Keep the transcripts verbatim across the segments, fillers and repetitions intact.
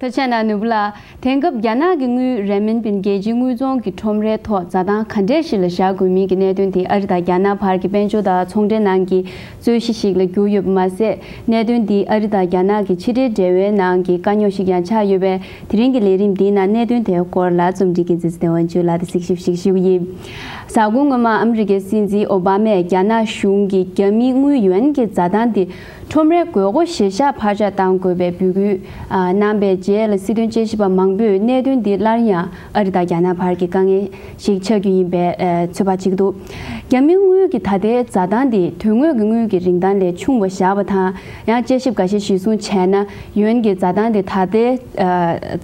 ཐུགས་རྗེ་གནང་ནོར་བུ་ལགས། དེང་སྐབས་རྒྱ་ནག་གི་དངུལ་རེན་མིན་པིན་རྒྱལ་སྤྱིའི་དངུལ་རྫོང་གི་ཁྲོམ་རའི་ཐོག་འཛའ་ཐང་ག་འདྲས་ཤིག་ལ་བཞག་དགོས་མིན་གྱི་གནད་དོན་དེ་ཨ་རི་དང་རྒྱ་ནག་བར་གྱི་དཔལ་འབྱོར་དང་ཚོང་འབྲེལ་ནང་གི་རྩོད་གཞི་ཞིག་ལ་གྱུར་ཡོད་པ་མ་ཟད། གནད་དོན་འདིས་ཨ་རི་དང་རྒྱ་ནག་གི་ཕྱི་འབྲེལ་འབྲེལ་བའི་ནང་གི་དཀའ་རྙོག་ཞིག་ཡང་ཆགས་ཡོད་པས། དེ་རིང་གི་ལས་རིམ་འདིའི་ནང་གནད་དོན་དེའི་སྐོར་ལ་རྩོམ་སྒྲིག་འགན་འཛིན་ཚེ་བརྟན་དབང་ཕྱུག་ལགས་དང་གཟིགས་ཞིབ་ཞུ་གི་ཡིན། གཟའ་འཁོར་སྔོན་མ་ཨ་མི་རི་ཀའི་སྲིད་འཛིན་ཨོ་བྷ་མས་རྒྱ་ནག་གཞུང་གིས་རྒྱ་མིའི་དངུལ་ཡོན་གྱི་འཛའ་ཐང་དེ་ཁྲོམ་རའི་དགོས་མཁོ་གཞིར་བཞག་ཕར་ཆག་གཏང་དགོས་པའི་འབོད་སྐུལ་གནང་པའི་རྗེས་ལ། སྲིད་དོན་དཔྱད་ཞིབ་པ་མང་པོས་གནད་དོན་འདི་སླར་ཡང་ཨ་རི་དང་རྒྱ་ནག་བར་གྱི་དཀའ་ངལ་ཞིག་ཆགས་རྒྱུ་ཡིན་པའི་ཚོད་དཔག་བྱེད་ཀྱི་འདུག་རྒྱ་མིའི་དངུལ་གྱི་ད་ལྟའི་འཛའ་ཐང་འདི་དོན་དངོས་ཀྱི་དངུལ་གྱི་རིན་ཐང་ལས་ཆུང་བ་བཞག་པ་དང་། ཡང་དཔྱད་ཞིབ་འགའ་ཤས་གཞིར་བཟུང་བྱས་ན། ཡོན་གྱི་འཛའ་ཐང་དེ་ད་ལྟའི་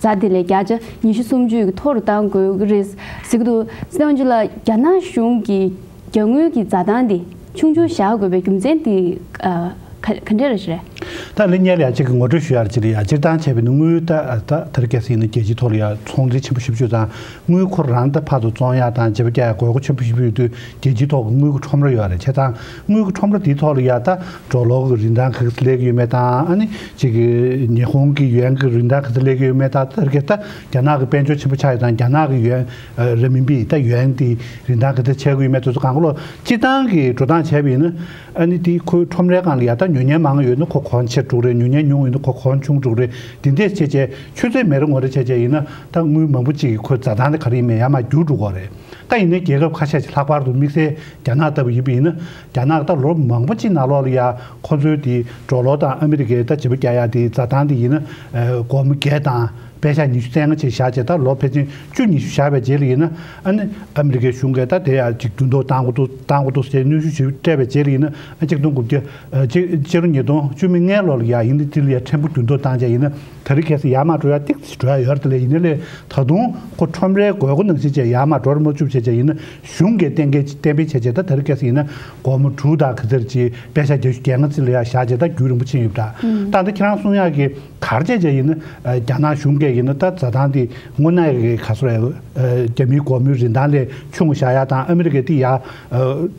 འཛའ་དེ་ལས་བརྒྱ་ཆ་ཉི་ཤུ་སུམ་ཅུ་ཡི་མཐོ་རུ་གཏང་དགོས་ཀྱི་རེད་ཟེར་གྱི་འདུག་སྲིད་དོན་ཅུ་ལ་རྒྱ་ནག་གཞུང་གིས་རྒྱ་དངུལ་གྱི་འཛའ་ཐང་དེ་ཆུང་ཆུང་བཞག་དགོས་པའི་རྒྱུ་མཚན་དེ་ག་ག་འདྲ་རེད། ད་ལན་སྔོན་ལ་ཡ་གཅིག་གི་ངོ་སྤྲོད་ཞུ་ཡ་རེད། ཅི་རེད་ཡ། སྤྱིར་བཏང་བྱས་པ་ཡིན་ན་དངུལ་ད་ད་དེ་རིང་ཁ་སང་ཡིན་ན་རྒྱལ་སྤྱིའི་ཐོག་ལ་ཡ་ཚོང་འབྲེལ་ཆེན་པོ་ཞེ་པོ་ཅིག་དང་། དངུལ་ཁོ་རང་ད་ཕར་ཚུར་བཙོང་ཡ་དང་བྱེད་པ་རྒྱག་ཡ་དགོས་མཁོ་ཆེན་པོ་ཞེ་པོ་ཡོད་དུས། རྒྱལ་སྤྱིའི་ཐོག་གི་དངུལ་གྱི་ཁྲོམ་ར་ཡོད་རེད། བྱས་ཙང་དངུལ་གྱི་ཁྲོམ་ར་དེའི་ཐོག་ལ་ཡ་ད་ཌོ་ལར་གྱི་རིན་ཐང་ག་ཚོད་སླེབས་ཀྱི་ཡོད་མེད་དང་། ཨ་ནི་གཅིག་གི་ཉི་ཧོང་གི་ཡོན་གྱི་རིན་ཐང་ག་ཚོད་སླེབས་ཀྱི་ཡོད་མེད་དང་། ད་རྒྱ་ད་རྒྱ་ནག་གི་དཔལ་འབྱོར་ཆེན་པོ་ཆགས་ཡོད་དང་། རྒྱ་ནག་གི་ཡོན་ཨ་རེན་མིན་པི་ད་ཡོན་དེ་རིན་ཐང་ག་ཚོད་ཆགས་ཀྱི་ཡོད་མེད་དེ་ཚོ་གང་ག་ལོ་སྤྱིར་བཏང་གི་འགྲོ་སྟངས་བྱས་པ་ཡིན་ན། ཨ་ནི་དེ་ཁོའི་ཁྲོམ་རའི་སྒང་ལ་ཡ་ད་ཉོ་མཁན་མང་ཡོད་ན་ཁོ་གོང་ཆེར་འགྲོ་གི་རེད། ཉོ་མཁན་ཉུང་ཡོད་ན་ཁོ་གོང་ཆུང་འགྲོ་གི་རེད། དེ་འདྲས་བྱས་བྱས་ཆུ་ཚོད་མེ་རེ་ངོ་རེ་བྱས་བྱས་ཡིན་ན་ད་དངུལ་མང་པོ་ཅིག་གི་ཁོའི་འཛའ་ཐང་དེ་ག་རེ་ཡིན་མིན་ཡར་མར་འགྱུར་འགྲོ་གི་རེད། ད་ཡིན་ནའི་རྒྱལ་ཁབ་ཁ་ཤས་ཅིག་ལྷག་པར་དུ་དམིགས་བསལ་རྒྱ་ནག་ལྟ་བུ་ཡིན་པ་ཡིན་ན། རྒྱ་ནག་ད་ལོ་མང་པོ་ཅིག་ནང་ལོགས་ལ་ཡ་ཁོ་ཚོའི་དེ་ཌོ་ལར་དང་ཨ་མི་རི་ཀའི་ད་བྱེད་པ་རྒྱག་ཡ་དེ་འཛའ་ཐང་དེ་ཡིན་ན་སྒོར་མོ་བརྒྱད་དང་པད་ཤག་ཉི་ཤུ་རྩ་ལྔ་ཅིག་བཞག་བྱས། ད་ལོ་ཕལ་ཆེར་བཅུ་ཉི་ཤུ་བཞག་པའི་རྗེས་ལ་ཡིན་ན། ཨ་ནི་ཨ་མི་རི་ཀའི་གཞུང་གིས་ད་དེ་ཡ་ཅིག་འགྱུར་ལྡོག་བཏང་དགོས་འདུག་བཏང་དགོས་འདུག་ཟེར་གནོན་ཤུགས་ཞེ་པོ་སྤྲད་པའི་རྗེས་ལ་ཡིན་ན། ཨ་གཅིག་སྟོང་དགུ་བརྒྱ་ཨ་གཅིག་ཕྱི་ལོ་ཉིས་སྟོང་བཅུ་མེད་ལྔའི་ལོ་ལ་ཡ་ཡིན་ན་དེ་ལ་ཡ་ཕྲན་བུ་འགྱུར་ལྡོག་བཏང་བྱས་ཡིན་ན། ད་རེས་ཁ་སང་ཡར་མར་འགྲོ་ཡ་ཏིག་ཙམ་འགྲོ་ཡ་ཡོད་རེད། དེ་ལས་ཡིན་ན་ལས་ད་དུང་ཁོ་ཁྲོམ་རའི་དགོས་མཁོ་ནང་བཞིན་བྱས་ཡར་མར་འགྲོ་རེ་མ་བཅུག་བྱས་བྱས་ཡིན་ན། གཞུང་གིས་གཏན་འཁེལ་གཏན་འབེབས་བྱས་བྱས་ད་ད་རེས་ཁ་སང་ཡིན་ན་སྒོར་མོ་དྲུག་དང་ག་ཚོད་ཅིག་པད་ཤག་བརྒྱད་ཅུ་གྱ་ལྔ་ཙམ་ལ་ཡ་བཞག་བྱས་ད་རྒྱུན་རིང་པོ་ཕྱིན་ཡོད་པ་འདྲ། ད་ལྟ་ཁྱེད་རང་གསུང་ཡག་གི་ག་རེ་བྱས་བྱས་ཡིན་ན། རྒྱ་ནག་གཞུང་གིས་ཡིན་ན་ད་འཛའ་ཐང་དེ་དངོས་གནས་ཀྱི་ག་ཚོད་རེད། རྒྱ་མིའི་སྒོར་མོའི་རིན་ཐང་ལས་ཆུང་བ་བཞག་ཡ་དང་། ཨ་མི་རི་ཀས་དེ་ཡ་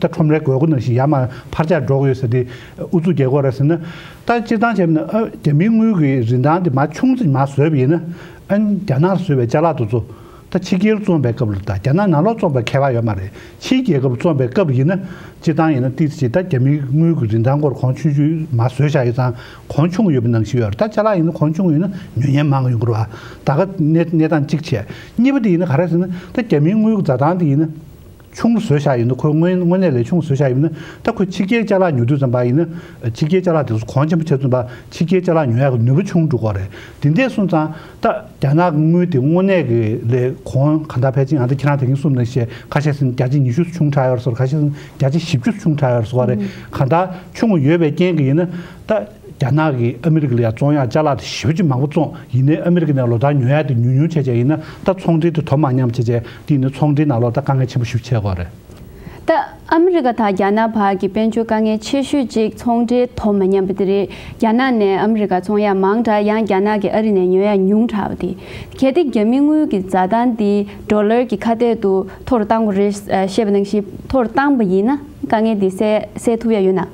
ད་ཁྲོམ་རའི་དགོས་མཁོ་ནང་བཞིན་ཡར་མར་འཕར་ཆག་འགྲོ་གི་ཡོད་ཟེར་དེ་ཨུ་ཚུགས་རྒྱག་གི་ཡོད་རེད་ཟེར་ན། ད་སྤྱིར་བཏང་བྱས་ན་ཨ་རྒྱ་མིའི་དངུལ་གྱི་རིན་ཐང་དེ་མར་ཆུང་ཙམ་མར་བཟོས་པ་ཡིན་ན། ཨ་ནི་རྒྱ་ནག་ལ་བཟོས་པའི་ཅ་ལག་དེ་ཚོ་ད་ཕྱི་རྒྱལ་བཙོངས་པའི་སྐབས་ལ་དང་རྒྱ་ནག་ནང་ལོགས་བཙོངས་པའི་ཁྱད་པར་ཡོད་མ་རེད། ཕྱིའི་རྒྱལ་ཁབ་བཙོངས་པའི་སྐབས་ཡིན་ན། སྤྱིར་བཏང་ཡིན་ན་ཏོག་ཙམ་ཅིག་ད་རྒྱ་མིའི་དངུལ་གྱི་རིན་ཐང་སྐོར་གོང་ཆུང་ཆུང་མར་བཟོས་བཞག་ཡོད་ཙང་གོང་ཆུང་ཡོད་པ་ནང་བཞིན་ཡོད་རེད། ད་ཅ་ལག་ཡིན་ན་གོང་ཆུང་ཡོད་ན་ཉོ་མཁན་མང་ཡོང་གི་རེད་བ། ད་ག་གནས་གནས་སྟངས་གཅིག་བྱས། གཉིས་པ་དེ་ཡིན་ན་ག་རེ་ཟེར་ན། ད་རྒྱ་མིའི་དངུལ་གྱི་འཛའ་ཐང་དེ་ཡིན་ན་ཆུང་བཟོས་བཞག་ཡོད་ན། ཁོས་དངོས་དངོས་གནས་ལས་ཆུང་བཟོས་བཞག་ཡོད་ན། ད་ཁོས་ཕྱི་རྒྱལ་ཅ་ལག་ཉོ་དུས་ཙམ་པ་ཡིན་ན་ཕྱི་རྒྱལ་ཅ་ལག་དེ་ཚོ་གོང་ཆེན་པོ་ཆགས་དུས་ཙམ་པ་ཕྱི་རྒྱལ་ཅ་ལག་ཉོ་ཡག་གི་ནུས་པ་ཆུང་འགྲོ་གི་རེད། དེ་འདྲས་སོང་ཙང་ད་རྒྱ་ནག་གི་དངུལ་དེ་དངོས་གནས་ཀྱི་ལས་གོང་གང་ལྟར་ཕལ་ཆེར་ཨ་ད་ཁྱེད་རང་ད་གིན་གསུངས་ནང་བཞིན་ཁ་ཤས་ཟིན་བརྒྱ་ཆ་ཉི་ཤུ་ཆུང་དྲགས་ཡོད་རེད་ཟེར། ཁ་ཤས་ཟིན་བརྒྱ་ཆ་བཞི་བཅུ་ཆུང་དྲགས་ཡོད་རེད་ཟེར་བ་རེད། གང་ལྟར་ཆུང་ཡོད་པའི་རྐྱེན་གྱིས་ཡིན་ན། ད་རྒྱ་ནག་གིས་ཨ་མི་རི་ཀ་ལ་ཡ་བཙོང་ཡག་ཅ་ལག་དེ་ཞེ་པོ་ཅིག་མང་པོ་བཙོང་ཡིན་ནའི་ཨ་མི་རི་ཀ་ནས་ལོ་ལྟར་ཉོ་ཡག་དེ་ཉུང་ཉུང་བྱས་བྱས་ཡིན་ན། ད་ཚོང་འབྲེལ་དེ་དོ་མ་མཉམ་བྱས་བྱས་དེ་ཡིན་ན་ཚོང་འབྲེལ་ནང་ལོགས་ད་དཀའ་ངལ་ཆེན་པོ་ཞེ་པོ་ཅིག་འཕྲད་ཀྱི་ཡོད་རེད། ད་ཨ་མི་རི་ཀ་དང་རྒྱ་ནག་བར་གྱི་དཔལ་འབྱོར་དཀའ་ངལ་ཆེ་ཤོས་གཅིག་ཚོང་འབྲེལ་དོ་མ་མཉམ་པ་དེ་རེད། རྒྱ་ནག་ནས་ཨ་མི་རི་ཀར་ཚོང་ཡག་མང་དྲགས། ཡང་རྒྱ་ནག་གིས་ཨ་རི་ནས་ཉོ་ཡག་ཉུང་དྲགས་པ་དེ། གལ་ཏེ་རྒྱ་མིའི་དངུལ་གྱི་འཛའ་ཐང་དེ་ཌོ་ལར་གྱི་ཁ་གཏད་དུ་མཐོ་རུ་གཏང་དགོས་རེད་བཤད་པ་ནང་བཞིན་མཐོ་རུ་བཏང་པ་ཡིན་ན་དཀའ་ངལ་དེ་སེལ་སེལ་ཐུབ་ཡག་ཡོད་ན།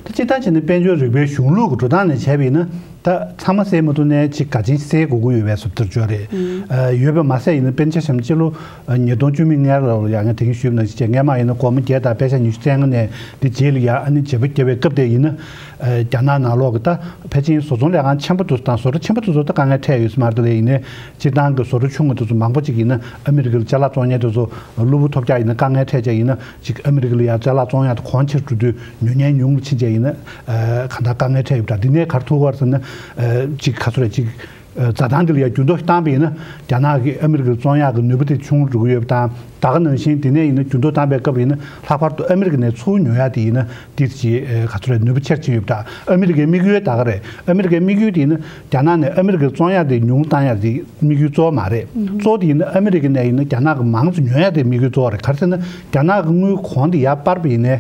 ད་སྤྱིར་བཏང་བྱས་ན་དཔལ་འབྱོར་རིག་པའི་གཞུང་ལུགས་ཀྱི་འགྲོ་སྟངས་ནས་བྱས་པ་ཡིན་ན། ད་ཚང་མ་སེལ་མ་ཐུབ་ནའི་ཅིག་འགའ་ཅན་སེལ་དགོས་ཀྱི་ཡོད་པའི་བཟོ་ལྟར་བརྗོད་རེད། ཨ་ཡོད་པ་མ་ཟད་ཡིན་ན་དཔེར་ན་ཆ་བཞག་ན་སྤྱི་ལོ་ཨ་ཉིས་སྟོང་བཅུ་མེད་ལྔའི་ལོ་ལ་ཡ་ང་དེ་རིང་ཞུས་པ་ནང་བཞིན་བྱས། སྔས་མ་ཡིན་ན་སྒོར་མོ་བརྒྱད་དང་པད་ཤག་ཉི་ཤུ་རྩ་ལྔ་ནས་འདི་རྗེས་ལ་ཡ་ཨ་ནི་བརྗེ་པོ་བརྒྱབ་པའི་སྐབས་དེ་ཡིན་ན། ཨ་རྒྱ་ནག་ནང་ལོགས་ཀྱི་ད་ཕལ་ཆེར་བཟོ་ཚོང་ལས་ཁང་ཆེན་པོ་དེ་ཚོ་དང་བཟོ་གྲྭ་ཆེན་པོ་དེ་ཚོ་ད་དཀའ་ངལ་འཕྲད་ཡོད་ས་མ་རེད། དེ་ལས་ཡིན་ནའི་སྤྱིར་བཏང་གི་བཟོ་གྲྭ་ཆུང་ངུ་དེ་ཚོ་མང་པོ་ཅིག་ཡིན་ན་ཨ་མི་རི་ཀ་ལ་ཅ་ལག་བཙོང་མཁན་དེ་ཚོ་གློ་བུར་ཐོལ་རྒྱག་ཡིན་ན་དཀའ་ངལ་འཕྲད་བྱས་ཡིན་ན། ཅིག་ཨ་མི་རི་ཀ་ལ་ཡ་ཅ་ལག་བཙོང་ཡག་དེ་གོང་ཆེར་འགྲོ་དུས་ཉོ་མཁན་ཉུང་རུ་ཕྱིན་བྱས་ཡིན་ན། ཨ་གང་ལྟར་དཀའ་ངལ་འཕྲད་ཡོད་པ་འདྲ། འདི་ནས་ག་རེ་ཐུག་གི་ཡོད་རེད་ཟེར་ན། ཨ་ཅིག་ག་ཚོད་རེད། ཅིག་ཨ་འཛའ་ཐང་འདི་ལ་ཡ་འགྱུར་ལྡོག་བཏང་པ་ཡིན་ན་རྒྱ་ནག་གིས་ཨ་མི་རི་ཀ་ལ་བཙོང་ཡག་གི་ནུས་པ་དེ་ཆུང་རུ་འགྲོ་གི་ཡོད་པ་དང་། ད་ག་ནང་བཞིན་དེ་ནས་ཡིན་ན་འགྱུར་ལྡོག་བཏང་པའི་སྐབས་ཡིན་ན་ལྷག་པར་དུ་ཨ་མི་རི་ཀ་ནས་ཚུར་ཉོ་ཡག་དེ་ཡིན་ན་དེ་ཅིག་ཨ་ག་ཚོད་རེད། ནུས་པ་ཆེར་ཕྱིན་ཡོད་པ་འདྲ། ཨ་མི་རི་ཀའི་དམིགས་ཡུལ་ད་ག་རེད། ཨ་མི་རི་ཀའི་དམིགས་ཡུལ་དེ་ཡིན་ན་རྒྱ་ནག་ནས་ཨ་མི་རི་ཀ་ལ་བཙོང་ཡག་དེ་ཉུང་བཏང་ཡག་དེ་དམིགས་ཡུལ་གཙོ་བོ་མ་རེད། གཙོ་བོ་དེ་ཡིན་ན་ཨ་མི་རི་ཀ་ནས་ཡིན་ན་རྒྱ་ནག་གིས་མང་ཙམ་ཉོ་ཡག་དེ་དམིགས་ཡུལ་གཙོ་བོ་རེད། ག་རེ་ཟེར་ན་རྒྱ་ནག་གི་དངུལ་གོང་དེ་ཡར་སྤར་བ་ཡིན་ནའི།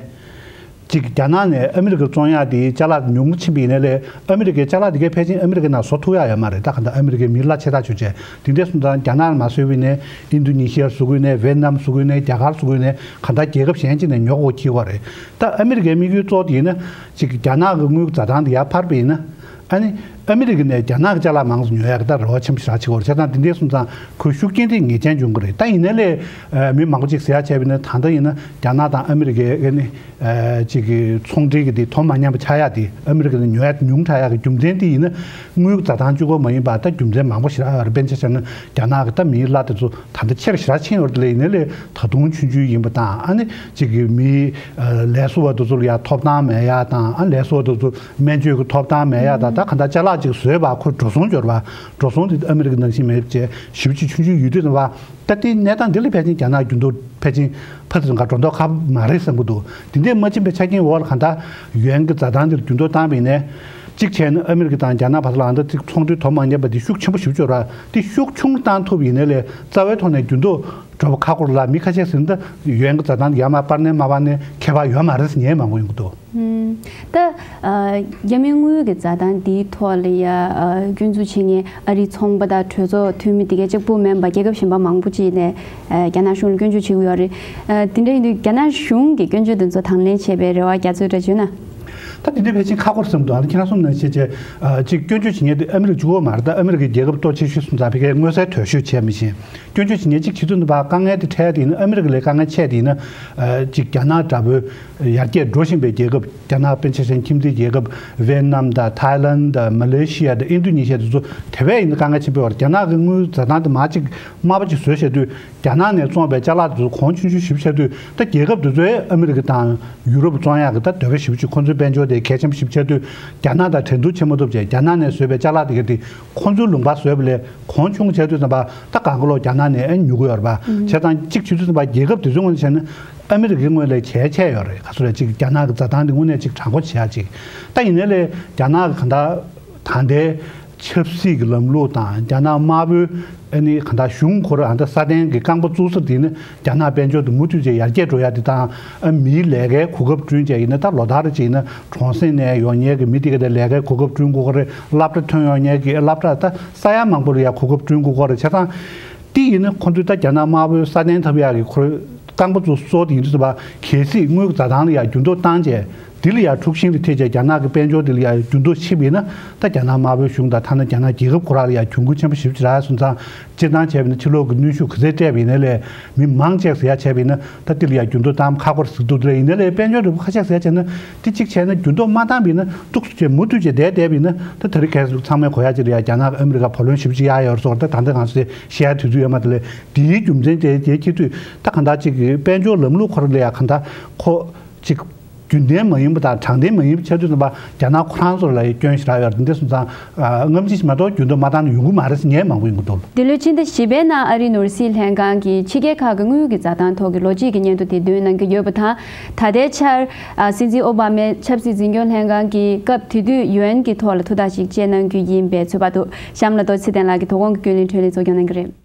གཅིག་རྒྱ་ནག་ནས་ཨ་མི་རི་ཀར་བཙོང་ཡག་དེའི་ཅ་ལག་ཉུང་རུ་ཕྱིན་པ་ཡིན་ནའི་ལས། ཨ་མི་རི་ཀའི་ཅ་ལག་དེ་གའི་ཕལ་ཆེར་ཨ་མི་རི་ཀའི་ནང་བཟོ་ཐུབ་ཡག་ཡོད་མ་རེད། ད་ག་འདྲ་ཨ་མི་རི་ཀའི་མི་གླ་ཆེ་ཐག་ཆོད་བྱས། དེ་འདྲས་སོང་ཙང་རྒྱ་ནག་ལ་མ་བཟོས་པ་ཡིན་ནའི་ཨིན་རྡུ་ནི་ཤི་ཡར་བཟོ་དགོས་ནའི། ཝེ་ཏི་ནམ་བཟོ་དགོས་ནའི། རྒྱ་གར་བཟོ་དགོས་ནའི། ག་འདྲ་རྒྱལ་ཁབ་གཞན་ཅིག་ནས་ཉོ་དགོས་འཁྱེར་དགོས་རེད། ད་ཨ་མི་རི་ཀའི་དམིགས་ཡུལ་གཙོ་བོ་དེ་ཡིན་ན། གཅིག་རྒྱ་ནག་གི་དངུལ་འཛའ་ཐང་དེ་ཡར་འཕར་བ་ཡིན་ན། ཨ་ནི་ ཨ་མི་རི་ཀ་ནས་རྒྱ་ནག་གི་ཅ་ལག་མང་ཙམ་ཉོ་ཡག་གི་ད་རེ་བ་ཆེན་པོ་ཞེ་དྲག་བྱེད་ཀྱི་ཡོད་རེད། བྱས་ཙང་དེ་འདྲའི་སོང་ཙང་ཁོའི་ཤུགས་རྐྱེན་དེ་ངེས་ཅན་འབྱུང་གི་རེད། ད་ཡིན་ནའི་ལས་མི་མང་པོ་ཅིག་ཟེར་ཡག་བྱས་པ་ཡིན་ན། ད་ལྟ་ཡིན་ན་རྒྱ་ནག་དང་ཨ་མི་རི་ཀའི་ནི་ཅིག་གི་ཚོང་འབྲེལ་གྱི་དེ་དོ་མ་མཉམ་པ་ཆགས་ཡག་དེ། ཨ་མི་རི་ཀ་ནས་ཉོ་ཡག་དེ་ཉུང་དྲགས་ཡག་གི་རྒྱུ་མཚན་དེ་ཡིན་ན། དངུལ་གྱི་འཛའ་ཐང་གཅིག་པོ་མ་ཡིན་པ་ད་རྒྱུ་མཚན་མང་པོ་ཞེ་དྲག་ཡོད་རེད། དཔེར་ན་ཆ་བཞག་ན་རྒྱ་ནག་གི་ད་མིའི་གླ་དེ་ཚོ་ད་ལྟ་ཆེ་རུ་ཞེ་དྲག་ཕྱིན་ཡོད་རེད། དེ་ལས་ཡིན་ནའི་ལས་ད་དུང་ཆུང་ཆུང་ཡིན་པ་དང་། ཨ་ནི་གཅིག་གི་མིའི་ལས་བཟོ་བ་དེ་ཚོ་ལ་ཡ་ཐོབ་ཐང་མེད་ཡག་དང་། ཨ་ལས་བཟོ་བ་དེ་ཚོ་སྨན་བཅོས་ཀྱི་ཐོབ་ཐང་མེད་ཡག་དང་། ད་གང་ལྟར་ཅ་ལག་ཅིག་བཟོས་པ་ཁོ་འགྲོ་སོང་འབྱོར་བ། འགྲོ་སོང་དེ་ཨ་མི་རི་ཀ་ནང་བཞིན་མེད་ཅེས་ཞེ་པོ་ཅིག་ཆུང་ཆུང་ཡོད་དུས་ཙམ་པ། ད་ལྟའི་གནས་སྟངས་འདི་ལ་ཕལ་ཆེར་རྒྱ་ནག་འགྱུར་ལྡོག་ཕལ་ཆེར་ཕར་ཚུར་འགའ་འགྲོ་མདོག་ཁ་པོ་མ་རེད་བསམ་གྱི་འདུག་དེ་འདྲས་མ་ཕྱིན་པའི་ཆ་རྐྱེན་འོག་ལ་གང་ལྟར་ཡུ་ཨེན་གྱི་འཛའ་ཐང་འདིར་འགྱུར་ལྡོག་བཏང་བ་ཡིན་ནའི། གཅིག་བྱས་ན་ཨ་མི་རི་ཀ་དང་རྒྱ་ནག་བར་ལ་ཨ་ད་ཅིག་ཚོང་འབྲེལ་དོ་མ་མཉམ་པ་འདི་ཤུགས་ཆེན་པོ་ཞེ་པོ་ཅིག་ཡོད་རེད། འདི་ཤུགས་ཆུང་བཏང་ཐུབ་ཡིན་ནའི་ལས་རྩ་བའི་ཐོག་ནས་འགྱུར་ལྡོག་འགྲོ་བ་ཁག་པོ་རེད་ལ། མི་ཁ་ཤས་ཟེར་ན་ད་ཡུ་ཨེན་གྱི་འཛའ་ཐང་འདི་ཡར་མར་སྤར་ནའི་མ་སྤར་ནའི་ཁྱད་པར་ཡོད་མ་རེད་ཟེར་མཁན་མང་པོ་ཡོང་གི་འདུག་ད་ཨ་རྒྱ་མིའི་དངུལ་གྱི་འཛའ་ཐང་འདིའི་ཐོག་ལ་ཡ་ཨ་སྐྱོན་འཛུགས་བྱེད་མཁན་ཨ་རིའི་ཚོང་པ་དང་གྲོས་ཚོགས་འཐུས་མི་དེ་གའི་གཅིག་པུ་མིན་པ་རྒྱལ་ཁབ་གཞན་པ་མང་པོ་ཅིག་ནས་ཨ་རྒྱ་ནག་གཞུང་ལ་སྐྱོན་བརྗོད་བྱེད་ཀྱི་ཡོད་རེད། ཨ་དེ་འདྲ་ཡིན་དུས་རྒྱ་ནག་གཞུང་གི་སྐྱོན་བརྗོད་དེ་ཚོ་དང་ལེན་བྱེད་པའི་རེ་བ་རྒྱ་མཚོའི་སྒྲ་བརྗོད་ན། ད་དེ་འདྲའི་ཕལ་ཆེར་ཁག་པོ་རེད་བསམ་འདུག་ཨ་ནི་ཁྱེད་རང་གསུངས་ནང་བཞིན་བྱས་བྱས་ཨ་ཅིག་སྐྱོན་བརྗོད་བྱེད་མཁན་དེ་ཨ་མི་རི་ཀ་གཅིག་པོ་མ་རེད། ད་ཨ་མི་རི་ཀའི་རྒྱལ་ཁབ་ལྟོ་ཆེ་ཤོས་སོང་ཙང་ཕ་གིའི་མངོན་གསལ་དོད་ཤོས་བྱས་མི་ཤེས། སྐྱོན་བརྗོད་བྱེད་མཁན་གཅིག་བྱེད་དུས་ནི་ཕར་དཀའ་ངལ་དེ་འཕྲད་དེ་ཡིན་ན། ཨ་མི་རི་ཀ་ལས་དཀའ་ངལ་ཆེ་དེ་ཡིན་ན། ཨ་ཅིག་རྒྱ་ནག་འདྲ་པོའི་ཡར་རྒྱས་འགྲོ་བཞིན་པའི་རྒྱལ་ཁབ། རྒྱ་ནག་དཔེར་ན་ཆ་བཞག་ན་ཁྱིམ་མཚེས་རྒྱལ་ཁབ་ཝེ་ནམ་དང་ཐའི་ལན་དང་མ་ལེ་ཤི་ཡ་དང་ཨིན་རྡུ་ནི་ཤི་ཡ་དེ་ཚོ་དེ་བས་ཡིན་ན་དཀའ་ངལ་ཆེན་པོ་ཡོད་རེད། རྒྱ་ནག་གི་དངུལ་འཛའ་ཐང་དེ་མར་ཅིག་དམའ་པོ་ཅིག་བཟོས་བྱས་དུས། རྒྱ་ནག་ནས་བཙོངས་པའི་ཅ་ལག་དེ་ཚོ་གོང་ཆུང་ཆུང་ཞེ་པོ་ཆགས་དུས། ད་རྒྱལ་ཁབ་དེ་ཚོས་ཨ་མི་རི་ཀ་དང་ཡུ་རོབ་བཙོང་ཡག་གི་ད་ཟློས་གར་ཞེ་པོ་ཅིག་ཁོང་ཚོའི་དཔལ་འབྱོར་དེ་གལ་ཆེན་པོ་ཞེ་པོ་ཆགས་དུས། རྒྱ་ནག་དང་འགྲན་བསྡུར་བྱེད་མ་ཐུབ་བྱས། རྒྱ་ནག་ནས་བཟོས་པའི་ཅ་ལག་དེ་ག་དེ་ཁོང་ཚོའི་ལུང་པར་བཟོས་པ་ལས་གོང་ཆུང་ཆགས་དུས་ཙམ་པ། ད་གང་ག་ལོག་རྒྱ་ནག་ནས་ཨེ་ཉོ་གི་ཡོད་རེད་པ། བྱས་ཙང་གཅིག་བྱེད་དུས་ཙམ་པ་རྒྱལ་ཁབ་དེ་ཚོའི་ངོས་ནས་བྱས་ན་ཨ་མི་རི་ཀའི་ངོས་ལས་གལ་ཆེ་ཡོད་རེད། ག་ཚོད་རེད། ཅིག་རྒྱ་ནག་གི་འཛའ་ཐང་དེ་དངོས་གནས་ཅིག་དྲང་པོ་བྱེད་ཡག་ཅིག་ད་ཡིན་ནའི་ལས་རྒྱ་ནག་གི་གང་ལྟར་ད་ལྟའི་ཆབ་སྲིད་ཀྱི་ལམ་ལུགས་དང་། རྒྱ་ནག་དམར་པོའི་ཨ་ནི་གང་ལྟར་གཞུང་ཁོ་རང་ད་སྲ་བརྟན་གྱི་རྐང་པ་བཙུགས་ས་དེ་ནི་རྒྱ་ནག་དཔལ་འབྱོར་དེ་མུ་མཐུད་ཅིག་ཡར་རྒྱས་འགྲོ་ཡག་དེ་དང་། ཨ་མིའི་ལས་ཀའི་གོ་སྐབས་བསྐྲུན་བྱས་ཡིན་ན། ད་ལོ་ལྟར་ཅིག་ཡིན་ན་གྲོང་གསེབ་ནས་ཡོང་མཁན་གྱི་མི་དེ་ག་དེ་ལས་ཀའི་གོ་སྐབས་བསྐྲུན་དགོས་ཀྱི་རེད། སློབ་གྲྭ་ཐོན་ཡོང་མཁན་གྱི་སློབ་གྲྭ་ད་ས་ཡ་མང་པོ་ལ་ཡ་གོ་སྐབས་བསྐྲུན་དགོས་ཀྱི་རེད། བྱས་ཙང་དེ་ཡིན་ན་ཁོ་ཚོས་ད་རྒྱ་ནག་དམར་པོའི་སྲ་བརྟན་འཐབ་ཡག་གི་ཁོ་རང་རྐང་པ་ཚོ་གསོ་དེ་ཡིན་དུས་ཙམ་པ། གལ་སྲིད་དངུལ་གྱི་འཛའ་ཐང་ལ་ཡ་འགྱུར་ལྡོག་བཏང་བྱས། དེ་ལ་ཡ་འཁྲུག་ཤིང་དེ་ཐེབས་བྱས་རྒྱ་ནག་གི་དཔལ་འབྱོར་དེ་ལ་ཡ་འགྱུར་ལྡོག་ཕྱིན་པ་ཡིན་ན། ད་རྒྱ་ནག་དམར་པོའི་གཞུང་དང་། ཐ་ན་རྒྱ་ནག་རྒྱལ་ཁབ་ཁོ་རང་ལ་ཡ་གྱོང་གུན་ཆེན་པོ་ཞེ་པོ་ཅིག་རག་སོང་ཙང་། སྤྱིར་བཏང་བྱས་པ་ཡིན་ན་ཕྱི་ལོགས་ཀྱི་གནོན་ཤུགས་ག་ཚད་སྤྲད་པ་ཡིན་ནའི་ལས་མི་མང་ཆེ་ཟེར་ཡ་བྱས་པ་ཡིན་ན། ད་དེ་ལ་ཡ་འགྱུར་ལྡོག་བཏང་ཁག་པོ་རེད་ཟེར་འདུག་དེ་ལས་ཡིན་ནའི་ལས་དཔལ་འབྱོར་རིག་པ་ཁ་ཤས་ཟེར་ཡ་བྱས་ན། དེ་གཅིག་བྱས་ན་འགྱུར་ལྡོག་མ་བཏང་བ་ཡིན་ན། འདུག་སེ་བྱས་མུ་མཐུད་བྱས་བསྡད་བསྡད་པ་ཡིན་ན། ད་དེ་རིང་ཁ་སང་ཚང་མས་གོ་ཡ་ཅིག་ལ་ཡ་རྒྱ་ནག་གིས་ཨ་མི་རི་ཀར་བུ་ལོན་ཞེ་པོ་ཅིག་གཡར་ཡོད་རེད་ཟེར་བ། ད་ད་ལྟ་ང་ཚོས་བཤད་ཡ་དུས་ཚོད་ཡོད་མ་རེད། དེ་ལས་དེའི་རྒྱུ་མཚན་དེ་དེ་ཁྱེད་ཚོས་ད་གང་ལྟར་ཅིག་གི་དཔལ་འབྱོར་ལམ་ལུགས་ཁོ་རང་ལ་ཡ་གང་ལྟར་ཁོ་ཅིག་རྒྱུན་ལྡན་མ་ཡིན་པ་དང་དྲང་བདེན་མ་ཡིན་པ་ཆགས་དུས་ཙམ་པ། རྒྱ་ནག་ཁོ་རང་ཚོ་ལ་ཡ་སྐྱོན་ཞེ་དྲག་ཡོད་རེད། འདི་འདྲ་སོང་ཙང་། ཨ་སྔ་ཕྱི་མ་གཏོགས་འགྱུར་ལྡོག་མ་བཏང་ན་ཡོང་གི་མ་རེད་ཟེར་མཁན་མང་པོ་ཡོང་གི་འདུག་འདི་ལོའི་ཕྱི་ཟླ་བཞི་པའི་ནང་ཨ་རིའི་ནོར་སྲིད་ལྷན་ཁང་གིས་ཕྱི་རྒྱལ་ཁག་གི་དངུལ་གྱི་འཛའ་ཐང་ཐོག་གི་ལོ་གཅིག་གི་སྙན་ཐོ་དེ་འདོན་གནང་གི་ཡོད་པ་དང་། ད་ལྟའི་ཆར་ཨ་སྲིད་འཛིན་ཨོ་བྷ་མའི་ཆབ་སྲིད་འཛིན་སྐྱོང་ལྷན་ཁང་གིས་སྐབས་དེ་དུས་ཡུ་ཨེན་གྱི་ཐོག་ལ་ཐུགས་ཐག་ཅིག་བཅད་གནང་རྒྱུ་ཡིན་པའི་ཚོད་དཔག་འདུག་གཤམ་ལ་རྡོ་རྗེ་ཚེ་བརྟན་ལགས་ཀྱིས་དོ་དགོང་གི་རྒྱུན་ལས་འཕྲིན་ལས་གཙོ་སྐྱོང་གནང་གི་རེད།